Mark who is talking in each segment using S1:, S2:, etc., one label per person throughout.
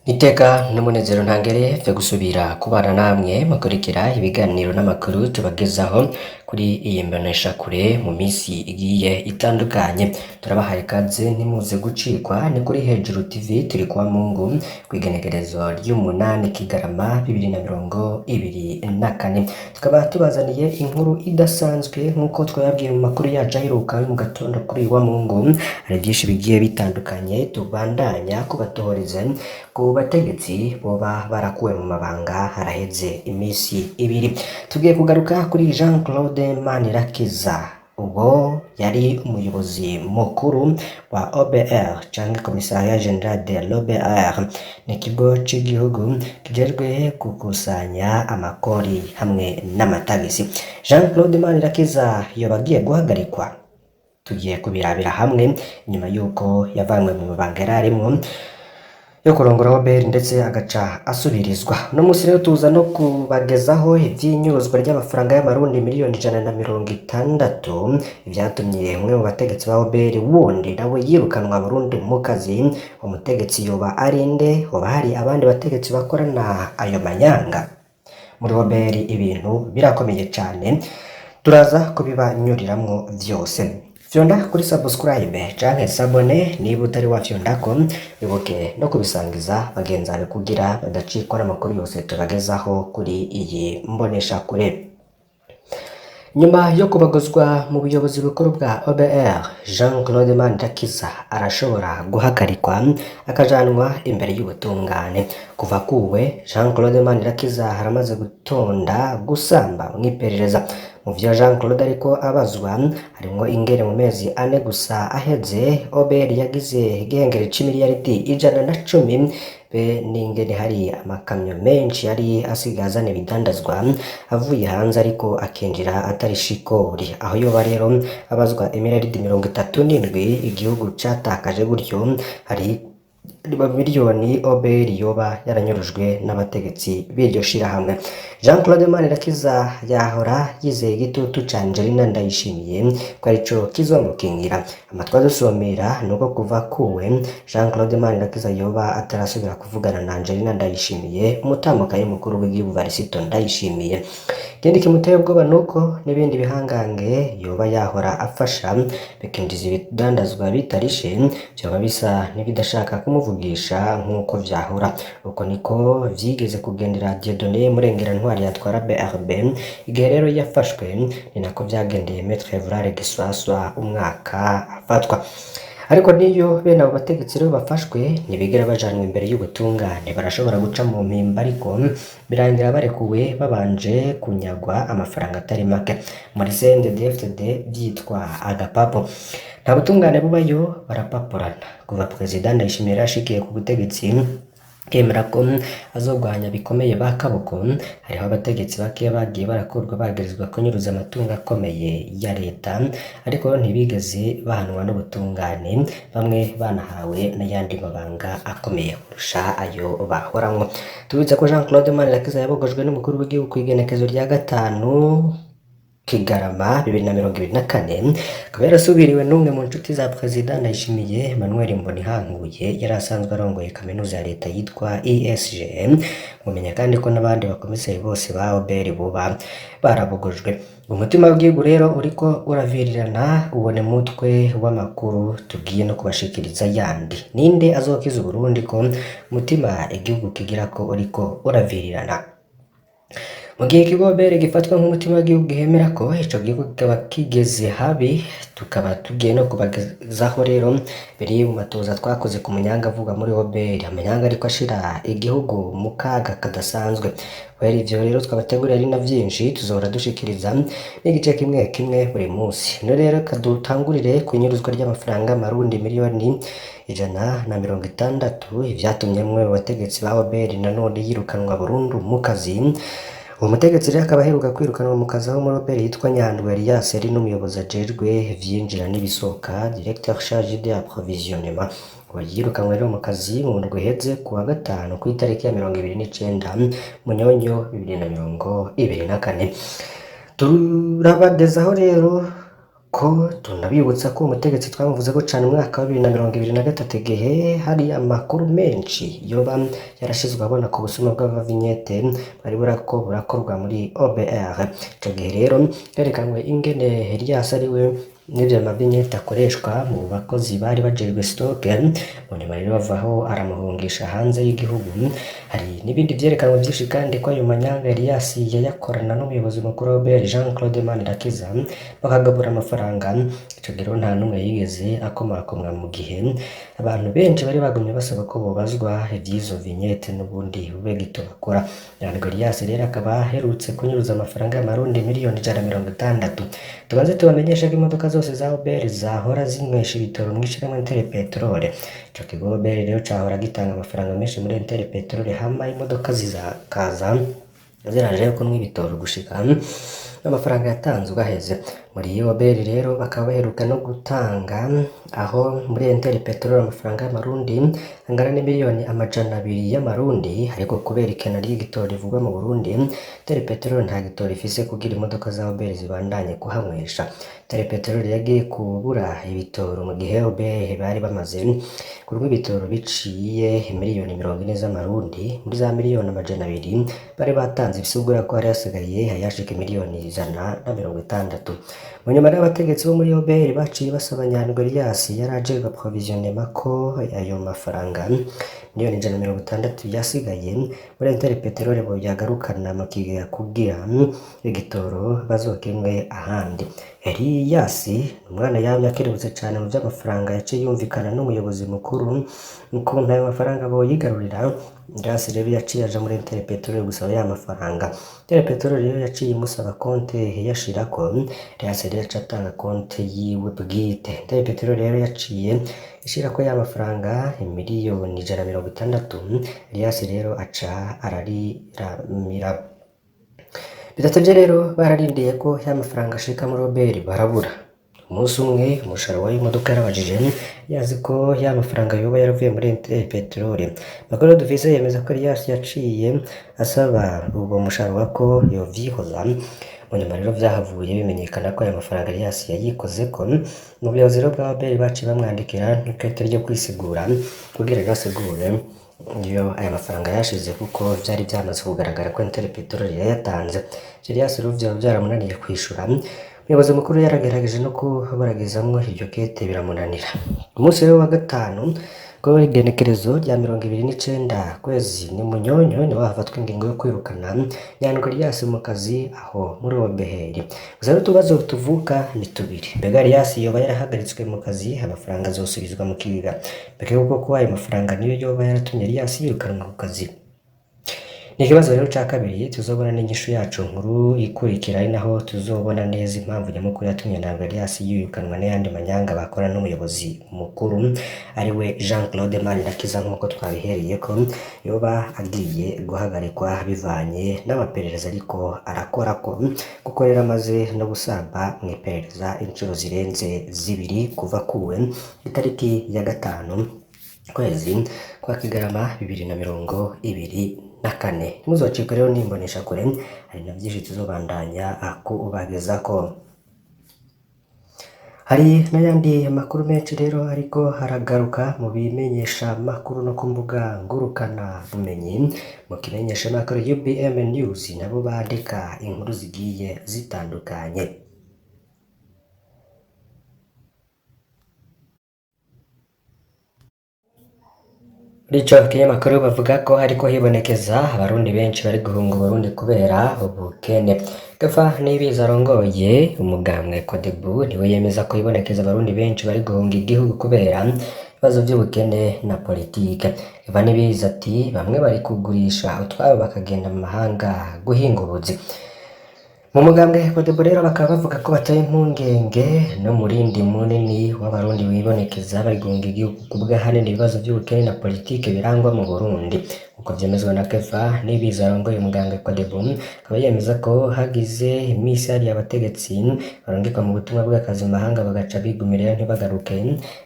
S1: Iteka n'umunezero ntangere vyo gusubira kubana namwe mukurikira ibiganiro n'amakuru tubagezaho kuri iyi mboneshakure mu misi igiye itandukanye. Turabahaye ikaze, ntimuze gucikwa. Ni kuri Hejuru TV, turi kwa Mungu kw'igenekerezo ry'umunani Kigarama 2024, tukaba tubazaniye inkuru idasanzwe nk'uko twababwiye mu makuru yacu aheruka yo mu gatondo kuri uyu wa Mungu. Hari byinshi bigiye bitandukanye tubandanya kubatohoreza ku bategetsi boba barakuwe mu mabanga haraheze iminsi 2. Tugiye kugaruka kuri Jean Claude Manirakiza, ubwo yari umuyobozi mukuru wa OBR canke Commissariat Général de l'OBR, ni ikigo c'igihugu kijejwe gukusanya amakori hamwe n'amatagisi. Jean Claude Manirakiza yoba agiye guhagarikwa, tugiye kubirabira hamwe, nyuma yuko yavanywe mu mabanga yari arimwo yo kurongora OBR ndetse agaca asubirizwa. Uno munsi rero tuza no kubagezaho ivy'inyuruzwa ry'amafaranga y'amarundi miliyoni 160, ivyatumye umwe mu bategetsi ba OBR wundi nawe yirukanwa burundu mu kazi. Umutegetsi yoba ari nde? Hoba hari abandi bategetsi bakorana ayo manyanga muri OBR? Ibintu birakomeye cane, turaza kubibanyuriramwo vyose. Fyonda kuri subscribe canke s'abonner niba utari wafyondako, wibuke no kubisangiza bagenzi bawe kugira badacikwa n'amakuru yose tubagezaho kuri iyi mboneshakure. Nyuma yo kubagozwa mu buyobozi bukuru bwa OBR, Jean Claude Manirakiza arashobora guhagarikwa akajanwa imbere y'ubutungane. Kuva kuwe, Jean Claude Manirakiza haramaze gutonda gusamba mw'iperereza. Mu vyo Jean Claude ariko abazwa harimwo ingene mu mezi 4 gusa aheze OBR yagize igihengeri c'imiliyaridi 110, be n'ingene hari amakamyo menshi yari asigaye azana ibidandazwa avuye hanze ariko akinjira atari shikori. Aho yoba rero abazwa imiliyaridi 37 igihugu catakaje gutyo, hari miliyoni OBR yoba yaranyurujwe n'abategetsi b'iryo shirahamwe. Jean Claude Manirakiza yahora yizeye igitutu ca Angelina Ndayishimiye ko arico kizomukingira. Amatwi adusomera nuko kuva kuwe Jean Claude Manirakiza yoba atarasubira kuvugana na Angelina Ndayishimiye, umutambukanyi mukuru w'igihugu Varisito Ndayishimiye. Ikindi kimuteye ubwoba nuko n'ibindi bihangange yoba yahora afasha bikinjiza ibidandazwa bitarishe vyoba bisa n'ibidashaka kumuvugisha nk'uko vyahora. Uko niko vyigeze kugendera Dieudonné Murengera Ntwari yatwara BRB igihe rero yafashwe, ni nako vyagendeye Maître Evrard Giswaswa umwaka afatwa. Ariko niyo bene abo bategetsi rero bafashwe, ntibigera bajanwa imbere y'ubutungane. Barashobora guca mu mpimba ariko birangira barekuwe babanje kunyagwa amafaranga atari make. Muri CNDD-FDD vyitwa agapapo, nta butungane bubayo, barapapurana. Kuva Perezida Ndayishimiye yashikiye ku butegetsi yemera ko azogwanya bikomeye ba kaboko, hariho abategetsi bake bagiye barakurwa bagirizwa kunyuruza amatungo akomeye ya leta, ariko ntibigeze bahanwa n'ubutungane, bamwe banahawe n'ayandi mabanga akomeye kurusha ayo bahoramwo. Tubibutsa ko Jean Claude Manirakiza yabogojwe n'umukuru w'igihugu kw'igenekezo rya 5 Kigarama 2024, akaba yarasubiriwe n'umwe mu nshuti za Perezida Ndayishimiye, Emmanuel Mbonihanguye, yari asanzwe arongoye kaminuza ya leta yitwa ISG. Mumenya kandi ko n'abandi bakomiseri bose ba OBR boba barabogojwe. Umutima w'igihugu rero uriko uravirirana. Ubone mutwe w'amakuru tugiye no kubashikiriza yandi. Ninde azokiza Uburundi ko umutima igihugu kigira ko uriko uravirirana? Mu gihe ikigo OBR gifatwa nk'umutima w'igihugu gihemera ko ico gihugu kikaba kigeze habi, tukaba tugiye no kubagezaho rero biri mu matoza twakoze ku munyanga avuga muri OBR, amanyanga ariko ashira igihugu mu kaga kadasanzwe. Kubera ivyo rero twabateguriye ari na vyinshi, tuzohora dushikiriza n'igice kimwe kimwe buri munsi. None rero kadutangurire ku inyuruzwa ry'amafaranga marundi miliyoni 160, ivyatumye umwe mu bategetsi ba OBR nanone yirukanwa burundu mu kazi. Uwo mutegetsi rero akaba aheruka kwirukanwa mu kazi aho muri OBR yitwa Nyandwi Elias, yari n'umuyobozi ajejwe ivyinjira n'ibisohoka, directeur chargé de approvisionnement. Uwo yirukanwe rero mu kazi mu ndwi iheze ku wa gatanu ku itariki ya 29 Munyonyo 2024. Turabagezaho rero Ko tunabibutsa ko umutegetsi twamuvuzeko cane mu mwaka wa 2023, igihe hari amakuru menshi yoba yarashizwe abona ku busuma bw'amavinyete bwari burako burakorwa muri OBR. Ico gihe rero herekanywe ingene Elias ariwe n'ivyo mavinyete akoreshwa mu bakozi bari bajejwe stoke, mu nyuma rero bavaho aramuhungisha hanze y'igihugu. Hari n'ibindi vyerekanwe vyinshi kandi ko ayo manyanga Elias yayakorana n'umuyobozi mukuru wa OBR Jean Claude Manirakiza, bakagabura amafaranga. Ico gihe rero nta n'umwe yigeze akomakomwa, mu gihe abantu benshi bari bagumye basaba ko bobazwa ivy'izo vinyete n'ubundi bube gito bakora. Nyandwi Elias rero akaba aherutse kunyuruza amafaranga y'amarundi miliyoni 160. Tubanze tubamenyeshe ko imodoka zose za OBR zahora zinywesha ibitoro mw'ishirahamwe Inter Petrole. Ico kigo OBR rero cahora gitanga amafaranga menshi muri Inter Petrole, hama imodoka zikaza ziraje kunywa ibitoro gushika n'amafaranga yatanzwe aheze. Muri OBR rero bakaba baheruka no gutanga aho muri Inter Petrole amafaranga y'amarundi angana n'imiliyoni 200 y'amarundi, ariko kubera ikena ry'igitoro rivugwa mu Burundi, Inter Petrole nta gitoro ifise kugira imodoka za OBR zibandanye kuhanywesha. Inter Petrole yagiye kubura ibitoro mu gihe OBR bari bamaze kunywa ibitoro biciye miliyoni 40 z'amarundi muri za miliyoni 200 bari batanze, bisigura ko hari hasigaye ayashika miliyoni 160. Mu nyuma rero abategetsi bo muri OBR baciye basaba Nyandwi Elias yari ajejwe approvisionnement ko ayo mafaranga miliyoni 160 yasigaye muri Inter Petrole boyagarukana mu kigega kugira igitoro bazokinwe ahandi. Elias ni umwana yamye akerebutse cane mu vy'amafaranga, yaciye yumvikana n'umuyobozi mukuru ukuntu ayo mafaranga boyigarurira. Elias rero yaciye aja muri Inter Petrole gusaba ya mafaranga. Inter Petrole rero yaciye imusaba konte yashirako. Elias rero yaciye atanga konte yiwe bwite. Inter Petrole rero yaciye ishirako ya mafaranga miliyoni 160. Elias rero aca arariramira. Bidatevye rero bararindiye ko ya mafaranga ashika muri OBR barabura. Umunsi umwe umushahara w'imodoka yarabajije yazi ko ya mafaranga yoba yaravuye muri Inter Petrole. Amakuru dufise yemeza ko Elias yaciye asaba uwo mushahara ko yovyihoza. Mu nyuma rero vyahavuye bimenyekana ko ayo mafaranga Elias yayikozeko. Mu buyobozi rero bwa OBR baciye bamwandikira n'ikete ryo kwisigura kugira rero asigure iyo aya mafaranga yashize, kuko vyari vyamaze kugaragara ko Inter Petrole yayatanze. Elias rero vyoba vyaramunaniye kwishura. Umuyobozi mukuru yaragerageje no kubaragizamwo iryo kete biramunanira. Umunsi rero wa gatanu ko igenekerezo rya 29 kwezi ni Munyonyo, niho hafatwa ingingo yo kwirukana Nyandwi Elias mu kazi aho muri OBR. Gusa rero utubazo tuvuka ni tubiri: mbega Elias yoba yarahagaritswe mu kazi, amafaranga azosubizwa mu kigega? Mbega koko ko ayo mafaranga niyo yoba yaratumye Elias yirukanwa ku kazi? Ni ikibazo rero ca kabiri tuzobona n'inyishu yacu nkuru ikurikira, ari naho tuzobona neza impamvu nyamukuru yatumye Nyandwi Elias yirukanwa n'ayandi manyanga bakora n'umuyobozi mukuru ariwe Jean Claude Manirakiza, nk'uko twabihereyeko yoba agiye guhagarikwa bivanye n'amaperereza ariko arakora ko kuko rero amaze no gusamba mu iperereza inshuro zirenze zibiri kuva kuwe itariki ya 5 kwezi kwa Kigarama 2024. Ntimuzocikwe rero n'imbonesha kure, hari na vyinshi tuzobandanya kubagezako. Hari n'ayandi makuru menshi rero ariko haragaruka mu bimenyesha makuru no ku mbuga ngurukana bumenyi. Mu kimenyesha makuru UBM News nabo bandika inkuru zigiye zitandukanye. Muri ico kinyamakuru bavuga ko hariko hibonekeza abarundi benshi bari guhunga Uburundi kubera ubukene. Gafa Niyibizi arongoye umugambwe Codebu niwe yemeza ko hibonekeza abarundi benshi bari guhunga igihugu kubera ibibazo vy'ubukene na politike. Gafa Niyibizi ati bamwe bari kugurisha utwabo bakagenda mu mahanga guhinga ubuzi. Mu mugambwe Codebu rero bakaba bavuga ko bateye impungenge n'umurindi munini w'abarundi wibonekeza bari guhunga igihugu kubw'ahanini ibibazo vy'ubukene na politike birangwa mu Burundi. Uko vyemezwa na Kefa Nibizi arongoye umugambwe Codebu, akaba yemeza ko hagize imisi hari abategetsi barungikwa mu butumwa bw'akazi mu mahanga bagaca bigumirayo ntibagaruke,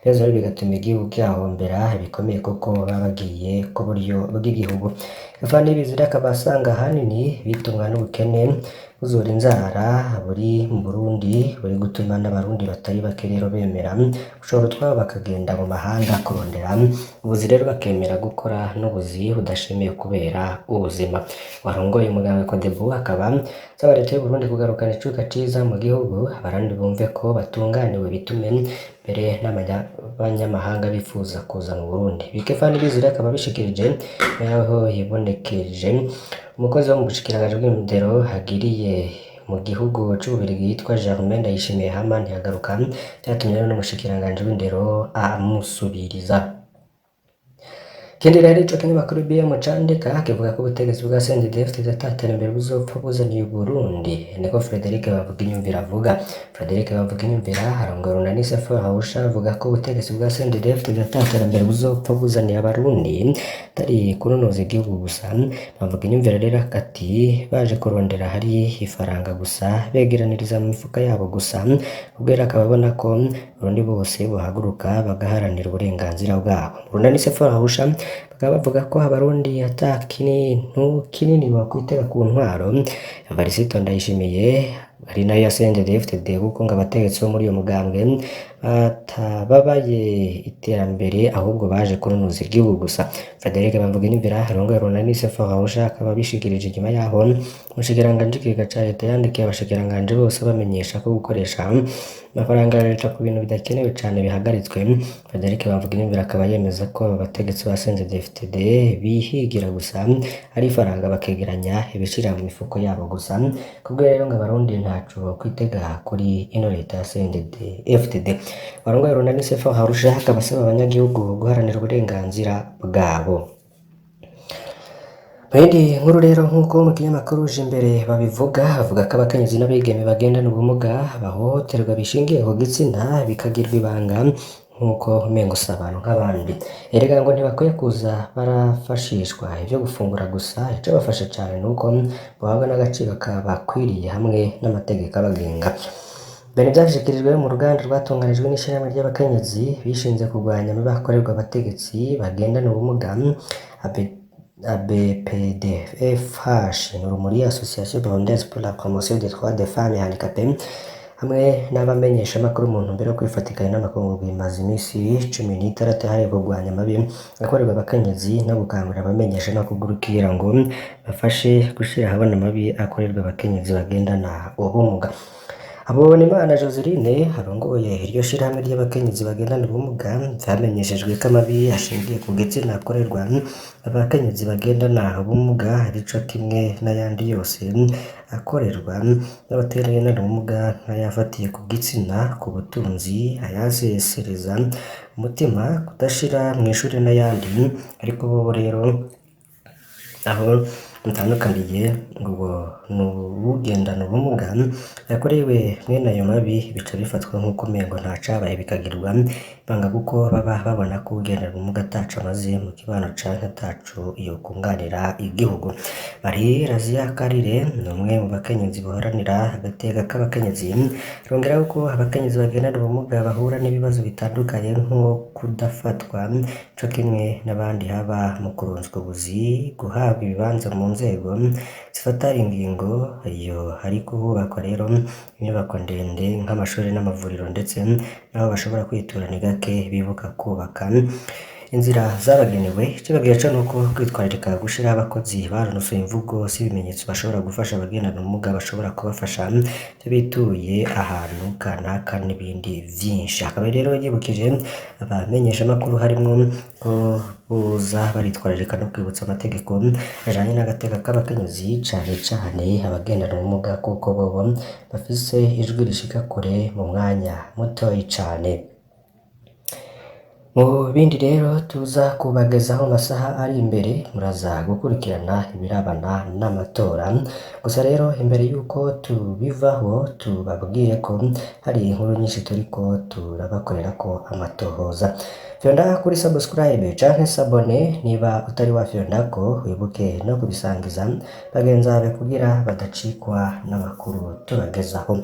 S1: biheza rero bigatuma igihugu kihahombera bikomeye kuko baba bagiye ku buryo bw'igihugu. Kefa Nibizi rero akaba asanga ahanini bitumwa n'ubukene buzura inzara buri mu Burundi, buri gutuma n'abarundi batari bake rero bemera gushora utwabo bakagenda mu mahanga kurondera ubuzi, rero bakemera gukora n'ubuzi budashimiye kubera ubuzima. Warongoye umugambwe Codebu akaba asaba leta y'Uburundi kugarukana icuka ciza mu gihugu, abarundi bumve ko batunganiwe bitume mbere n'abanyamahanga bifuza kuza mu Burundi. Bikefa Nibizi rero akaba abishikirije yaho yibonekeje umukozi wo mu bushikiranganji bw'indero hagiriye mu gihugu c'Ububirigi yitwa Germain Ndayishimiye hama ntiyagaruka, vyatumye rero n'umushikiranganji w'indero amusubiriza. Ikindi rero ico kinyamakuru BM candika kivuga ko ubutegetsi bwa CNDD-FDD ata terambere buzopfa buzaniye Uburundi, niko Frederic Bavuginyumvira avuga. Frederic Bavuginyumvira arongoye Urunani Arusha avuga ko ubutegetsi bwa CNDD-FDD ata terambere buzopfa buzaniye abarundi atari kunonoza igihugu gusa. Bavuginyumvira rero ati baje kurondera hari ifaranga gusa begeraniriza mu mifuka yabo gusa, ubwo rero akaba abona ko abarundi bose bohaguruka bagaharanira uburenganzira bwabo. Urunani Arusha bakaba bavuga ko abarundi ata kintu kinini bokwitega ku ntwaro Evariste Ndayishimiye ari nayo ya CNDD-FDD, kuko ngo abategetsi bo muri uyo mugambwe batababaye iterambere ahubwo baje kunonoza igihugu gusa. Frederic Bavuginyumvira arongoye Urunani Arusha akaba abishikirije inyuma yaho umushikiranganji w'ikigega ca leta yandikiye abashikiranganji bose abamenyesha ko gukoresha amafaranga ya leta ku bintu bidakenewe cane bihagaritswe. Frederic Bavuginyumvira akaba yemeza ko abo bategetsi ba CNDD-FDD bihigira gusa ari ifaranga bakegeranya ibishira mu mifuko yabo gusa, kubwo rero ngo abarundi ntaco bokwitega kuri ino leta ya CNDD-FDD. Warongoye Urunani Arusha akaba asaba abanyagihugu guharanira uburenganzira bwabo. Mu yindi nkuru rero nk'uko mu kinyamakuru Jimbere babivuga, bavuga ko abakenyezi n'abigeme bagendana ubumuga bahohoterwa bishingiye ku gitsina bikagirwa ibanga nk'uko umengo si abantu nk'abandi. Erega ngo ntibakwiye kuza barafashishwa ivyo gufungura gusa, icobafasha cane nuko bohabwa n'agaciro kabakwiriye hamwe n'amategeko abagenga. Mbere vyashikirijwe mu ruganda rwatunganijwe n'ishirahamwe ry'abakenyezi bishinze kurwanya amabi akorerwa abategetsi bagendana ubumuga ABPDFH Urumuri Association Burundaise pour la Promotion des Droits des Femmes et Handicapées hamwe n'abamenyeshamakuru mu ntumbero yo kwifatikanya n'amakungu bimaze imisi 16 yahariwe kurwanya amabi akorerwa abakenyezi no gukangurira abamenyeshamakuru kugira ngo bafashe gushira ahabona amabi akorerwa abakenyezi bagendana ubumuga. Habonimana Joseline arongoye iryo shirahamwe ry'abakenyezi bagendana ubumuga, vyamenyeshejwe ko amabi ashingiye ku gitsina akorerwa abakenyezi bagendana ubumuga arico kimwe n'ayandi yose akorerwa n'abatagendana ubumuga nk'ayafatiye ku gitsina, ku butunzi, ayasesereza umutima, kudashira mw'ishure n'ayandi, ariko bobo rero aho bitandukaniye ngo n'uwugendana ubumuga yakorewe mwene ayo mabi bica bifatwa nk'uko umengo ntacabaye bikagirwa ibanga kuko baba babona ko uwugendana ubumuga ataco amaze mu kibano canke ataco yokunganira igihugu. Marie Razia Karire ni umwe mu bakenyezi baharanira agateka k'abakenyezi, arongeraho ko abakenyezi bagendana ubumuga bahura n'ibibazo bitandukanye nko kudafatwa co kimwe n'abandi haba mu kuronswa ubuzi, guhabwa ibibanza mu nzego zifata ingingo, iyo hariko hubakwa rero inyubako ndende nk'amashuri n'amavuriro ndetse n'aho bashobora kwitura ni gake bibuka kubaka inzira zabagenewe. Icibagiwe co nuko kwitwararika gushiraho abakozi banonosoye imvugo z'ibimenyetso bashobora gufasha abagendana ubumuga bashobora kubafasha ivyo bituye ahantu kanaka n'ibindi vyinshi. Akaba rero yibukije abamenyeshamakuru harimwo ko boza baritwararika no kwibutsa amategeko ajanye n'agateka k'abakenyezi cane cane abagendana ubumuga kuko bobo bafise ijwi rishika kure mu mwanya mutoyi cane. Mu bindi rero tuza kubagezaho mu masaha ari imbere, muraza gukurikirana ibirabana n'amatora. Gusa rero imbere y'uko tubivaho, tubabwire ko hari inkuru nyinshi turiko turabakorerako amatohoza. Fyonda kuri subscribe canke s'abonner niba utari wafyondako, wibuke no kubisangiza bagenzi bawe kugira badacikwa n'amakuru tubagezaho.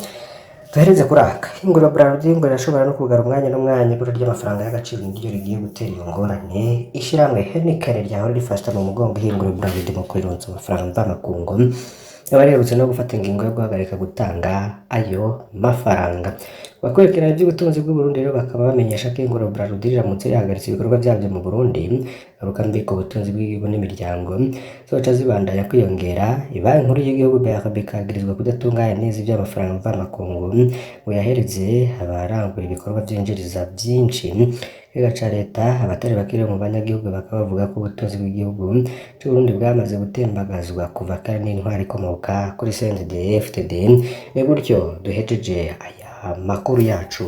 S1: Duhereze kuri aka ihinguriro Brarudi ngo rirashobora no kugara umwanya n'umwanya. Ibura ry'amafaranga y'agaciro niryo rigiye gutera iyo ngorane. Ishirahamwe Heineken ryahora rifasha mu mugongo ihinguriro Brarudi mu kurironsa amafaranga mvamakungu, yaba riherutse no gufata ingingo yo guhagarika gutanga ayo mafaranga. Abakurikirana ivy'ubutunzi bw'Uburundi rero bakaba bamenyesha ko ihinguriro Brarudi riramutse rihagaritse ibikorwa vyavyo mu Burundi, ingaruka mbi ku butunzi bw'igihugu n'imiryango zoca zibandanya kwiyongera. Ibanki Nkuru y'igihugu BRB ikagirizwa kudatunganya neza ivy'amafaranga mvamakungu ngo yahereze abarangura ibikorwa vyinjiriza vyinshi ikigega ca leta. Abatari bake rero mu banyagihugu bakaba bavuga ko ubutunzi bw'igihugu c'Uburundi bwamaze gutembagazwa kuva kare n'intwaro ikomoka kuri CNDD-FDD. Ni gutyo duhejeje aya makuru yacu.